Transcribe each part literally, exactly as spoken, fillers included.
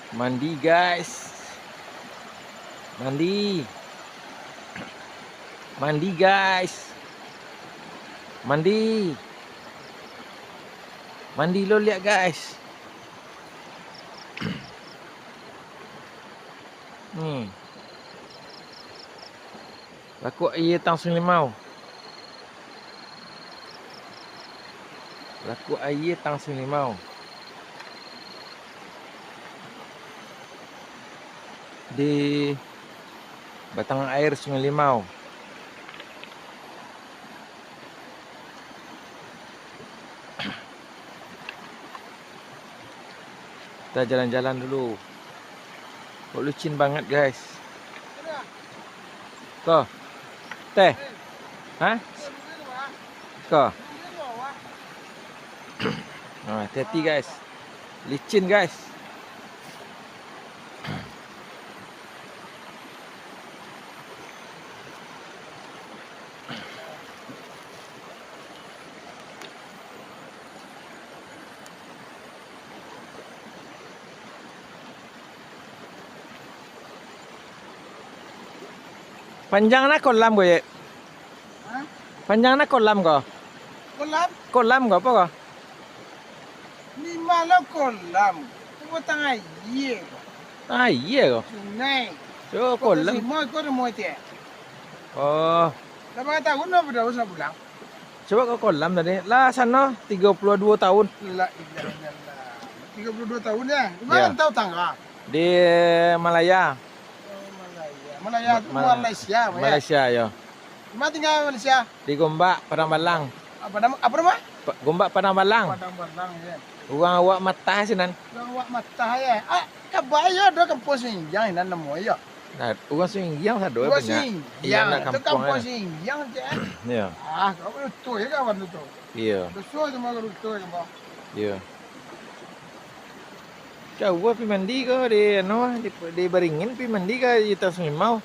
Mandi, guys. Mandi. Mandi, guys. Mandi. Mandi lo liak, guys. Ni. Lakuak aia tang Sungai Limau. Lakuak aia tang Sungai Limau. Di batang air Sungai Limau. Kita jalan-jalan dulu. Kok licin banget, guys. Ko. Teh. Hah? Ko. Nah, hati-hati, guys. Licin, guys. Panjang na kolam ko, Yek? Hah? Panjang na kolam ko? Kolam? Kolam ko apo ko? Ni malah kolam. Ko batang aia ko. Batang aia ko? Sungai. Yo, ko kolam. Simo iko rumah tu. Oh. Dah bara tahun dah, dah usah pulang. Cubo ko kolam tadi. Lah sano tigo puluah duo tahun. La ilaha illallah. Tigo puluah duo tahun ya. Di mana tahu tangga? Di Malaya. Oh, Malaya. Malaya tu Malaysia, ya? Malaysia, yo. Di mana tinggal Malaysia? Di Gombak, Padang Balang. Apa nama? Apa nama? Pa-, Gombak, Padang Balang. Padang Balang, ya. Urang awak Matah sinan. Urang awak Matah, ya. Ah, kabai yo ado Kampuang Singgiang nan namo yo. Nah, urang Singgiang sado banyak. Urang Singgiang, tu Kampuang Singgiang je. Iyo. Ah, kau betul ya kawan tu tu. Iyo. Betul tu mah betul ya, Bang. Iyo. Jauah pi mandi ko di anu, di, di Baringin pi mandi ka di Sungai Limau.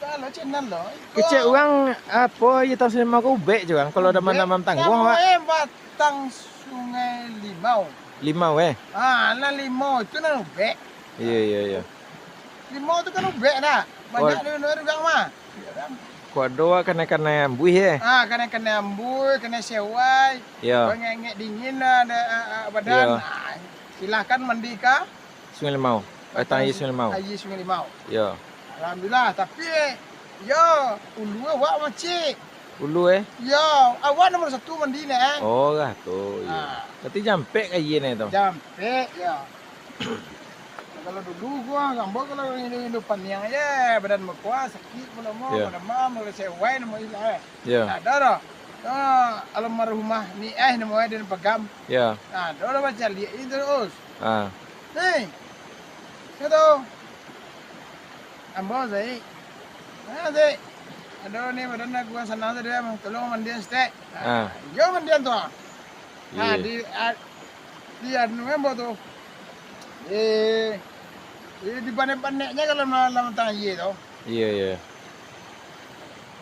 Dah lah, channel lah. Kecek urang apo di Sungai Limau ko ubek je urang. Kalau dah malam tangguang, Pak. Eh, batang Sungai Limau. Limau, eh? Ah, lah limau itu nan ubek. Iyo, iyo, iyo. Limau tu kan ubek dah. Banyak di luar juga mah. Iyo kan? Ko ado kanai-kanai ambuih, eh? Ah, kanai-kanai ambuih, kanai sewai. Iyo. Bangek-ngek dingin lah ada, ah, ah, badan. Iyo. Nah, silahkan mandi ka Sungai Limau. Batang aia Sungai Limau. Aia Sungai Limau. Iyo. Alhamdulillah, tapi yo ulu awak macik. Ulu, eh? Yo, awak nomor satu mandi ni, eh. Oh, lah tu. Iyo. Ah. Berarti jampek ka aia ni tu. Jampek, yo. Kalau dulu gua gambar kalau rindu-rindu paniang je, badan bakuah, sakit pun lama, iyo, demam, kalau sewai nama ilah, eh. Iyo. Tak ada dah. Ah, almarhumah ni eh nama dia pagam. Iyo. Nah, dah lah baca lihat itu terus. Ah. Hei. Kata, "Ambo, Zik. Ah, Zik. Ado ni badan aku kurang sanang tadi, Bang. Tolong mandian sitek." Ah. Yo mandian tu, ah. Nah, iyo, di, ah, di anu ambo tu. Eh, eh, di panek-paneknyo kalau malam tangah tu. Iyo, iyo.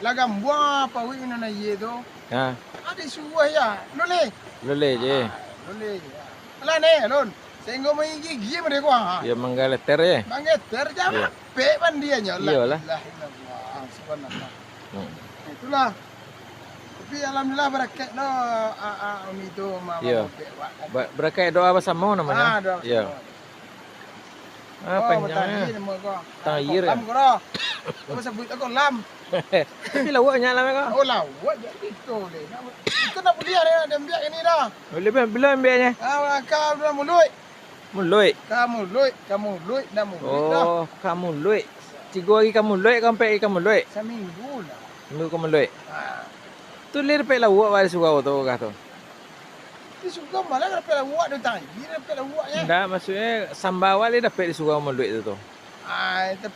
Lah gambuang pauik minum aia tu. Ha. Ah, disuruah ya. Luleh. Luleh je. Ah, luleh. Alah ni, alun. Sehingga maigigi mereka, ha. Ya, manggaleter je. Manggaleter je, iyo, rapek mandianyo. Iyolah. La ilaha illallah. Subhanallah. Hmm. Itulah. Tapi alhamdulillah barakat no, a, a, umi tu ma-, iyo, ma-, ma-, ba-, barakat doa basamo namonyo. Ah, doa basamo. Iyo. Ah, oh, panjang batang aia namo ko. Batang aia. Kolam ko dah. Apa sabuik tu kolam? Tapi lauak nyo lah ko. Oh, lauak jadi itu leh. Itu nak buliah dah, dah ambiak ini dah. Boleh, boleh ambiaknyo. Ah, ka Muluik. Muluik. Ka Muluik, ka Muluik, dah Muluik dah. Oh, ka Muluik. Tigo hari ka Muluik, ka ampek hari ka Muluik. Saminggu lah. Minggu ka Muluik. Ah. Tu leh dapek lauak wak di surau tu, kah tu? Di surau malah dapek lauak, di tangi dapek lauak, ya. Ndak, maksudnyo samba wak leh dapek di surau Muluik tu, tu. Ah, tapi,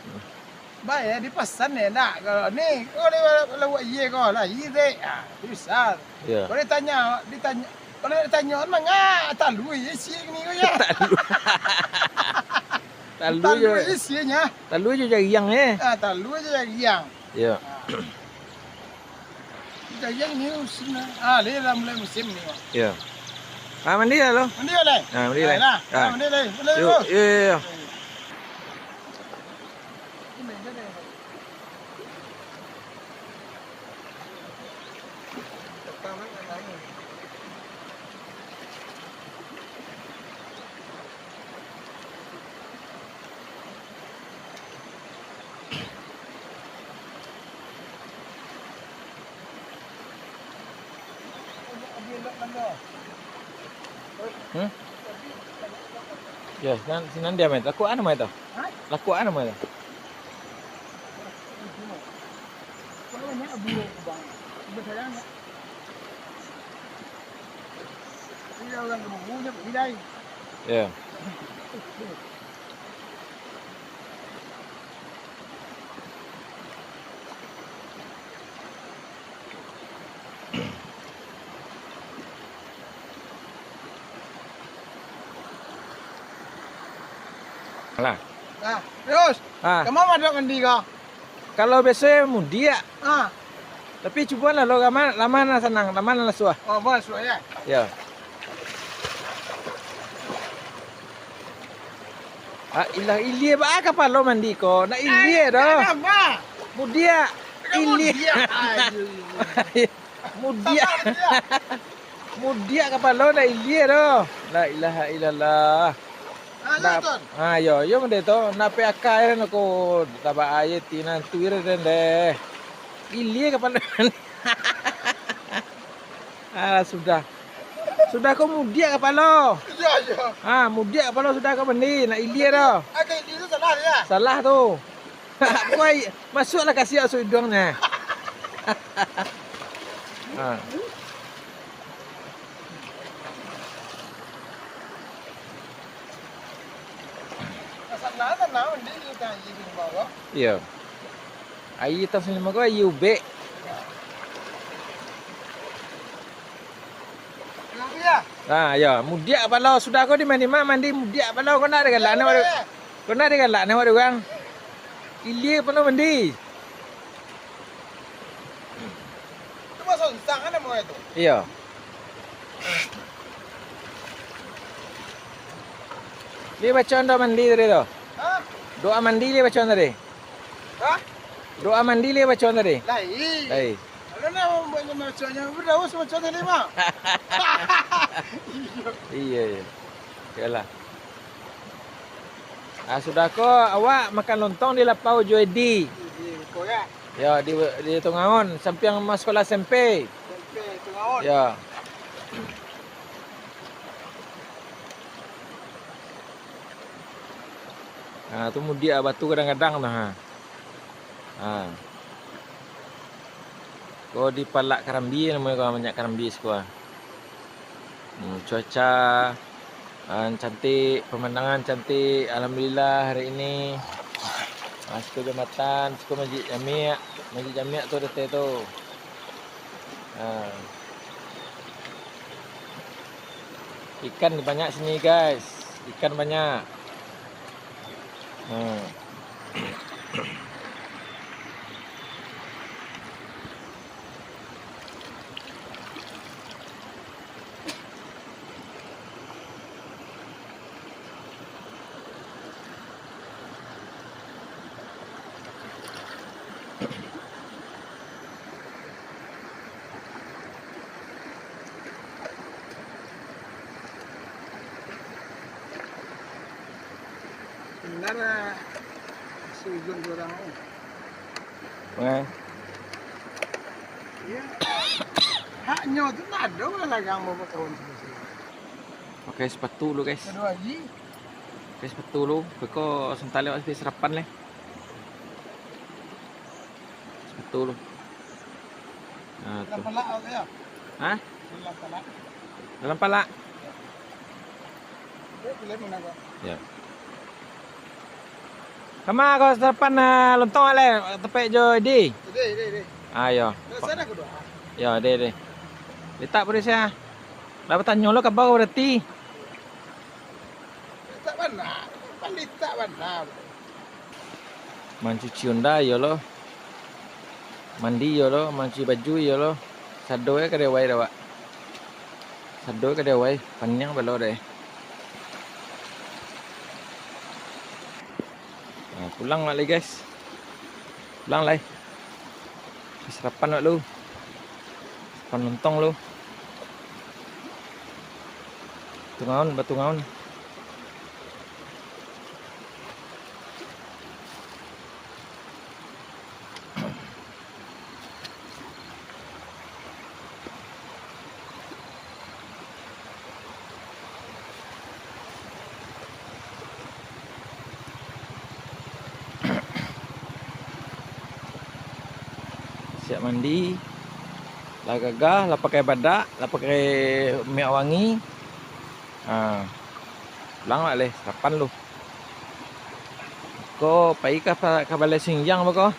bae, dipasan ya, ndak. Kalau ni, kalau di lauak aia ko lah, aia dek. Ah, tu bisa. Ya. Kalau ditanya, ditanya, kalau ditanya, manga talua isi ni ko ya. Talua. Talua je. Talua isinyo. Talua je jariang, eh. Ah, talua je jariang. Ya. Ah. Jariang ni musim lah. Ah, dia dah mulai musim ni, Mak. Ya. Ah, mandi lah lo. Mandi lah, Lai? Ah, mandi lah. Ah, mandi lah. Mandi lah. Yo, yo, yo, yo. Hmm? Yo, sinan, sinan diam, eh. Lakuak a namo itu? Lakuak a namo itu? Yo. Alah. Nah, terus. Ah. Kama mandi ko? Kalau biaso mudiak. Ah. Tapi cubolah lo, laman, laman lah sanang, laman lah suah. Oh, laman suah, yo? Yo. Ah, ilah ilia baa kapalo mandi ko, nak ilia doh. Mudiak. Ilia. Mudiak. Mudiak kapalo nak ilia doh. La ilaha illallah. Nah, yo, yo, mode tu. Nak pe akai ko, tabaa aia tinan tuir den deh. Ilia kapalo mandi. Ah, sudah. Sudah ko mudiak kapalo. Iyo, iyo. Ah, mudiak kapalo sudah ko mandi, nak ilia doh. Agak ilia tu salah, yo? Salah tu. Bukan, masuaklah ka siap masuak iduangnyo. Ah. Salah, salah, mandi di tang, di bawah. Iyo. Aia tang siko ko aia ubek. Nah, yo, mudiak kapalo. Sudah ko di mandi mah, mandi mudiak kapalo. Ko nak digalak nian awak, ko nak digalak nian awak dek urang. Ilia kapalo mandi. Itu mah sonsang kan namo itu? Iyo. Lai baco doa mandi tadi tu? Hah? Doa mandi lai baco tadi? Hah? Doa mandi lai baco tadi? Lai. Lai. Alah, nak buat macam-macam, badaus macam tadi mah. Iyo, iyo. Yolah. Ah, sudah ko awak makan lontong di lapau jo Edi. Di, di, ko yo? Yo, di, di Tungaun, sampiang ma-, sekolah S M P. S M P Tungaun. Yo. Ah, tu mudiak batu gadang-gadang tu, ha. Ha. Ko di Palak Karambia namonyo, ko banyak karambia siko, ha. Hmm, cuaca, ah, cantik, pemandangan cantik, alhamdulillah hari ini. Ah, siko jambatan, siko Masjid Jamiak, Masjid Jamiak tu datang tu. Ah. Ikan banyak sini, guys. Ikan banyak. Hmm. Benar, ah, si Ujun tu urang tu. Mangai? Iyo. Haknyo tu ndak ado lah larang bawa kawan tu. Pakai sepatu dulu, guys. Ado lagi. Pakai sepatu dulu. Beko santai lewat sepi sarapan leh. Sepatu dulu. Nah, tu. Dalam palak awak yo? Hah? Dalam palak. Dalam palak? Yo. Yo. Kama ko sarapan, ah, lontong alai, tapek jo Edi? Edi, Edi, Edi. Ah, yo. Dah sadar ko doh? Yo, Edi, Edi. Litak paruik sia. Lah batanyo lo kaba ko barati. Litak bana. Pan litak bana. Mancuci onda iyo lo. Mandi iyo lo, mancuci baju iyo lo. Sado e ka diawai dek awak. Sado e ka diawai, paniang balo dek e. Nah, pulang awak lai, guys. Pulang lai. Sarapan awak lu. Sarapan lontong lu. Tungaun, Batungaun. Siap mandi, lah gagah, lah pakai badak, lah pakai minyak wangi. Ha, pulang lah leh, sarapan lu. Ko pai ka, ka balai Sinjang beko.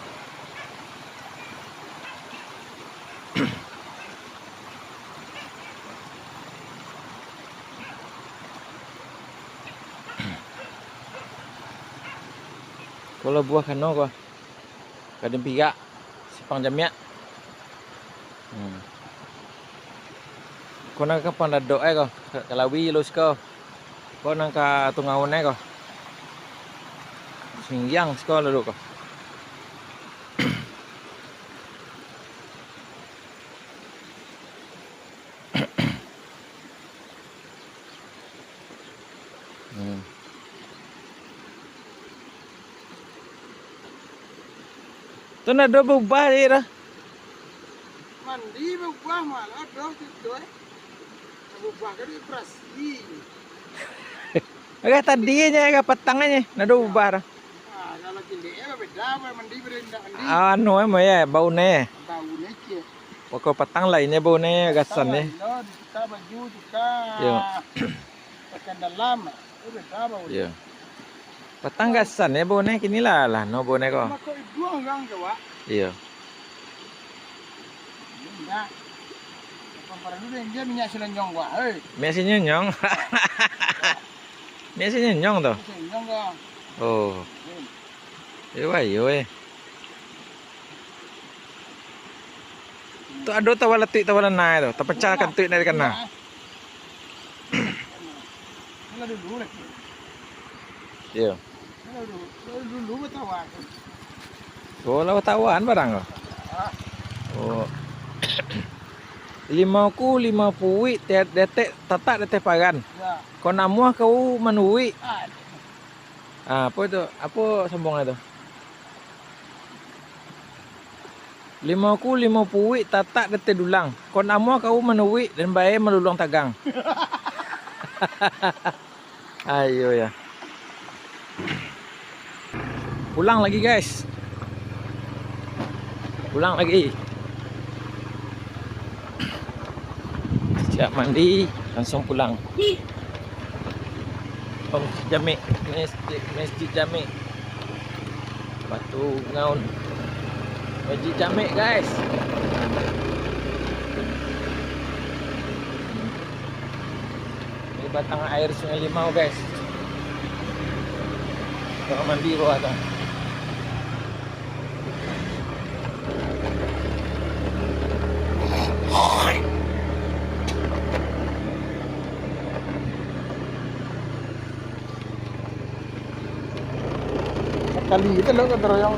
Ko lah buah kano ko. Gadun Pirak, Simpang Jamiak. Hmm. Ko nan ka Pandadok e ko, ka, ka Lawi lo siko. Ko nan ka Tungaun e ko. Sinjang siko lalu ko. Hmm. Tu nado baubah je dah. Mandi baubah malah doh tu, eh. Baubah kan operasi. Agak tadi aja, agak patang aja, nado baubah dah. Ah, kalau cilik, eh, beda, mandi beda indak mandi. Anu, emang ya, bau ne. Bau ne, cie. Pokok patang lainnya bau ne, gasan ne. Lain, no, disuka baju, suka. Yo. Pakaian dalam, eh, beda bau ne. Yo. Patang gasan ne bau ne, kini lah, lah, no bau ne ko. Mako iduang urang ke, Wak? Iyo. Indak. Apa paralu deh, dia minyak selonyong, Wak, hei. Minyak selonyong. Minyak selonyong tu? Minyak selonyong ko. Oh. Hmm. Iyo, iyo, eh. Tu ado tawa latuik, tawa lanai tu, tapacah kantuik dari kana. Iyo. Oh, lah batawan barang ko. Oh. Limau ku limau puik, te-, detek, tatak deteh paran. Ko namuah kau manuik. Ah, apo tu? Apo sambungan tu? Limau ku limau puik, tatak deteh dulang. Ko namuah kau manuik, den bae maluluang tagang. Ayo ya. Pulang lagi, guys. Pulang lagi. Siap mandi, langsung pulang. Oh, Jamik, masjid, masjid Jamik. Batu Ngaun. Masjid Jamik, guys. Ini batang air Sungai Limau, guys. Orang mandi bawah tu. Sakali gitu lo, Gotong Royong.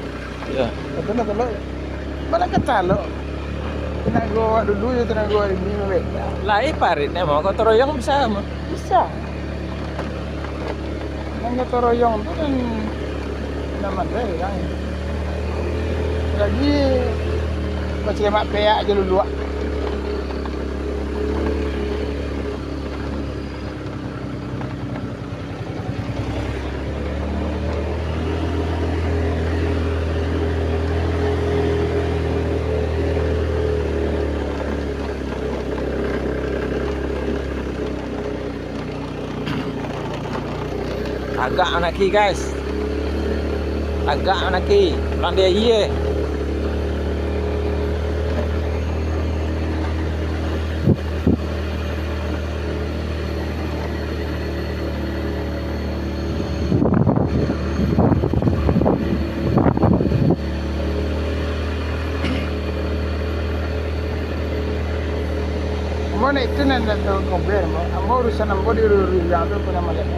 Iyo. Itu lah kalau malah kecalok. Tenaga awak dulu jo tenaga awak ini beda. Lai parit ni, mau Gotong Royong bisa mah. Bisa. Nan Gotong Royong tu kan, nan mandai kan. Lagi macam lemak peak je dulu, ah. Tagak manaki, guys. Tagak manaki. Pulang di aia. Ambo nak itu nan datang komplain, ambo, ambo urusan ambo di urang tu pun ambo lihat.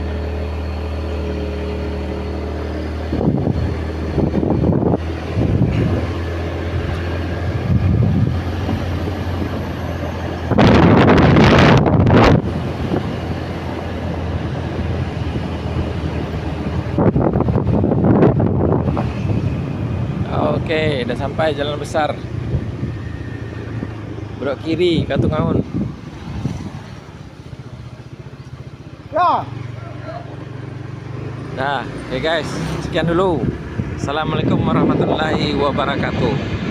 Oke, dah sampai jalan besar. Belok kiri, Katungaun. Ya. Dah, oke guys, sekian dulu. Assalamualaikum warahmatullahi wabarakatuh.